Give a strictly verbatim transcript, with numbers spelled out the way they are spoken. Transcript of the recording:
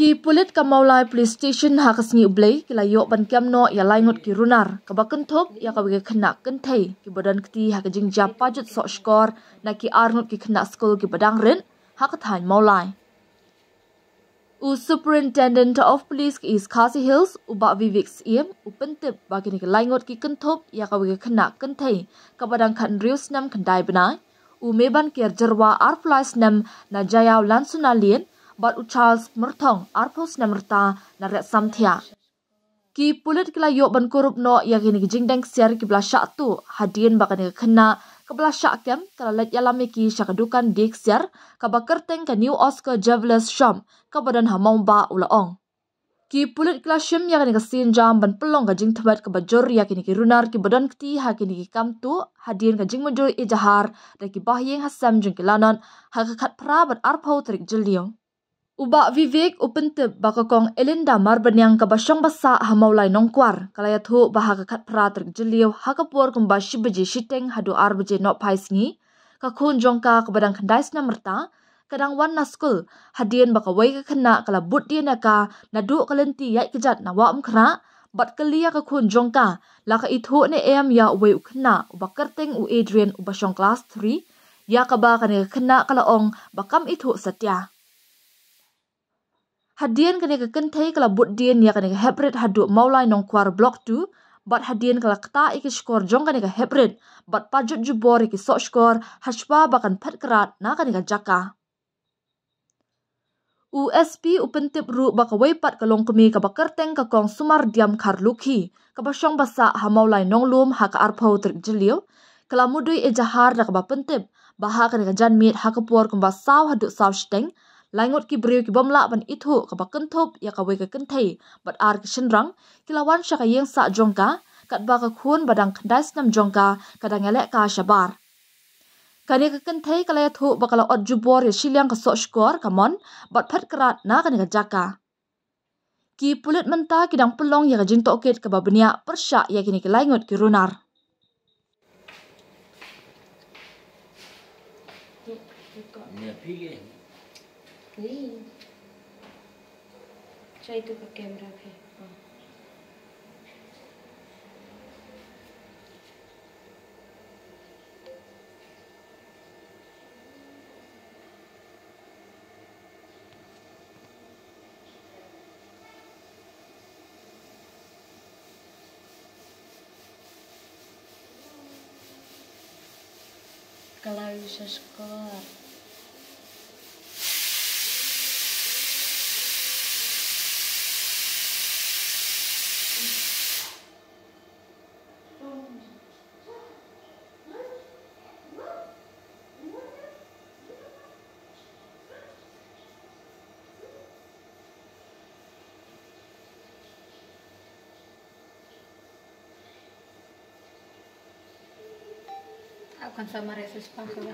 Ki pulit ka Mawlai Police Station ha ka sngi U Blei ki la ïoh ban kem noh ïa lai ngut ki runar, kaba kynthup ïa kawei ka khynnah kynthei kiba don kti ha ka jingjia pajut sohshkor na ki ar ngut ki khynnah skul kiba dang rit ha ka thaiñ Mawlai. U Superintendent of Police ka East Khasi Hills, u Bah Vivek Syiem, u pyntip ba kine ki lai ngut ki kynthup ïa kawei ka khynnah kynthei kaba dang khathynriew snem khyndai bnai, u Mebanker Jyrwa arphew lai snem na Jaïaw Lansuna Lane, bad u Charles Myrthong arphew snem rta na Riatsamthiah. Ki pulit ki la ïoh ban kurup noh ïa kine ki jingdeng ksiar kiba la shah tuh hadien ba kane ka khynnah kaba la shah kem ka la leit ïalam ïa ki sha ka dukan die ksiar kaba kyrteng ka New Oscar Jewellers Shop kaba don ha Mawbah, u la ong. Ki pulit ki la shim ïa kane ka sienjam ban pynlong ka jingthwet kaba jur ïa kine ki runar kiba don kti ha kine ki kam tuh hadien ka jingmudui ejahar da ki bahaïing hasem jong ki lanot ha ka khatphra bad arphew tarik Jylliew. U Bah Vivek u pyntip ba ka Kong Elinda Marbaniang kaba shong ba sah ha Mawlai Nongkwar ka la ïathuh ba ha ka khatphra tarik Jylliew ha ka por kumba shi baje shiteng haduh ar baje nohphai sngi, ka khun jong ka kaba dang khyndai snem rta ka dang wan na skul hadien ba kawei ka khynnah ka la bud dien ïa ka naduh ka lynti ïaid kjat na Wah Umkhrah, bad kylli ïa ka khun jong ka la ka ithuh ne em ïa uwei u khynnah uba kyrteng u Adrian uba shong klas three, ïa kaba kane ka khynnah ka la ong ba kam ithuh satia. Hadien kane ka kynthei ka la bud dien ïa kane ka heprit haduh Mawlai Nongkwar Block two, bad hadien ka la ktah ïa ki shkor jong kane ka heprit bad pajut jubor ïa ki sohshkor hashwa ba kan phet krad na kane ka jaka. U S P u pyntip ruh ba kawei pat ka longkmie kaba kyrteng ka Kong Sumardiam Kharlukhi kaba shong ba sah ha Mawlai Nonglum ha ka arphew tarik Jylliew ka la mudui ejahar da kaba pyntip ba ha kane ka janmiet ha ka por kumba saw haduh saw shiteng, lai ngut ki briew ki bym lah ban ithuh kaba kynthup ïa kawei ka kynthei bad ar ki shynrang ki la wan sha ka ïing sah jong ka, katba ka khun ba dang khyndai snem jong ka ka dang ïaleh ka shabar. Kane ka kynthei ka la ïathuh ba ka la ot jubor ïa shiliang ka sohshkor ka mon bad phet krad na kane ka jaka. Ki pulit mynta ki dang pynlong ïa ka jingtohkit kaba bniah pyrshah ïa kine ki lai ngut ki runar. Kalau sa skor. Aku kan sama resis pangkal.